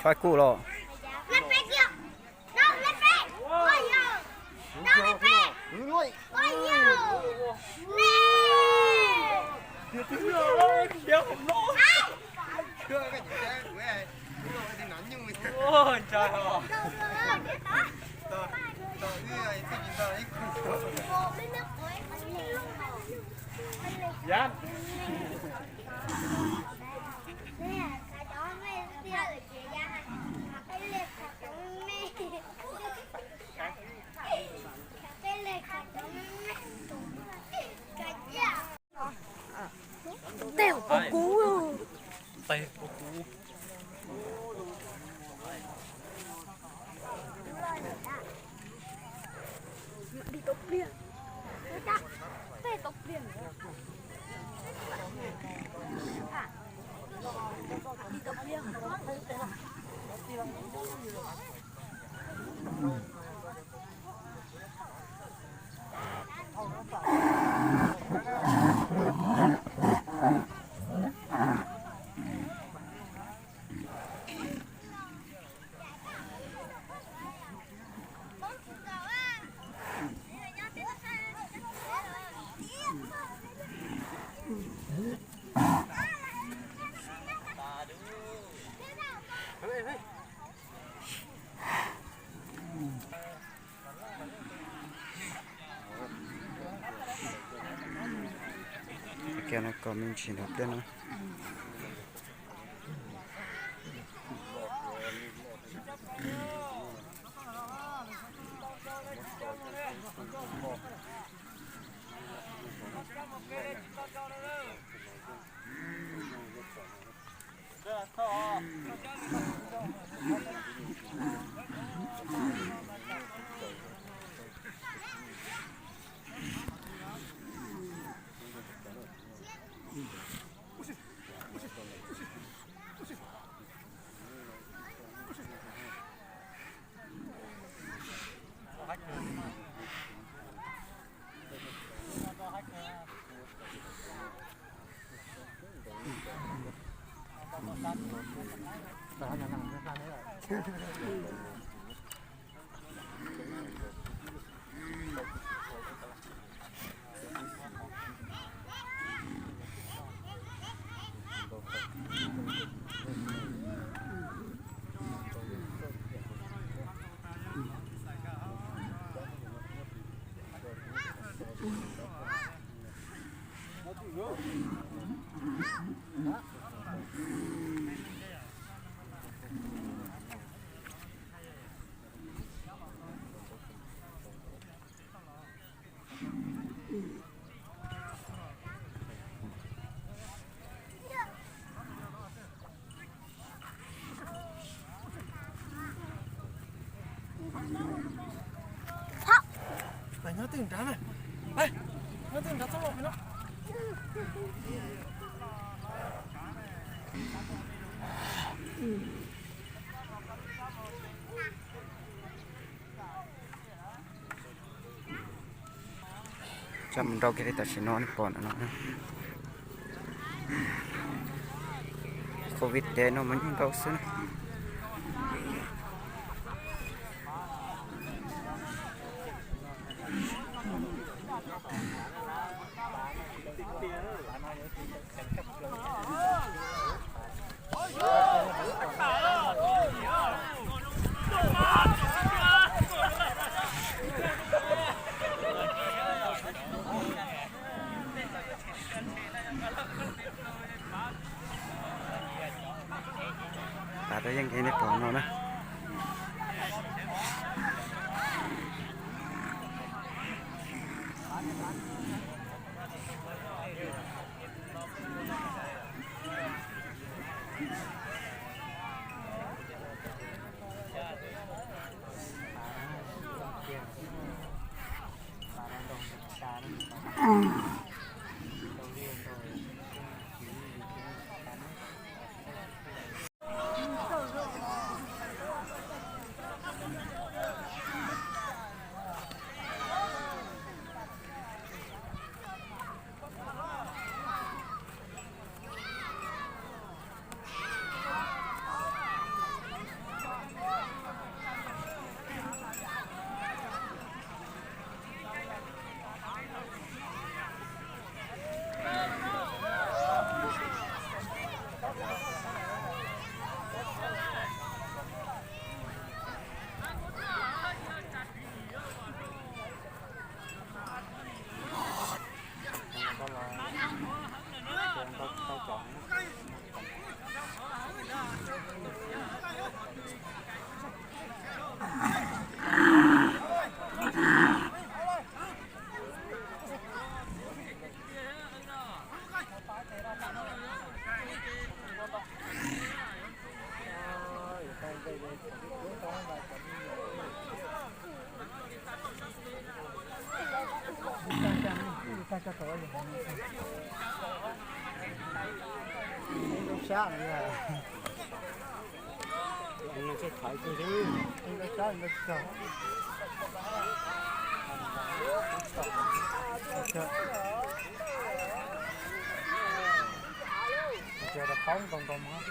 Fab kuj los. Tej hauv paus kub. Tej hauv paus kub. Di tau pliag. Tej tau pliag. Di tau pliag. Kiag no kom me ntsis ntawd pliag no. Nyob twg nrad na, nyob twg nrad txoj los no. Coj mus nrau kiag li tam sim no nej pom no. Covid dev no mas nyuaj nrau xwb na. Pab tuaj yeej li nej pom no na. Sab no, sab no. Rau qhov ntoo ntoo mas.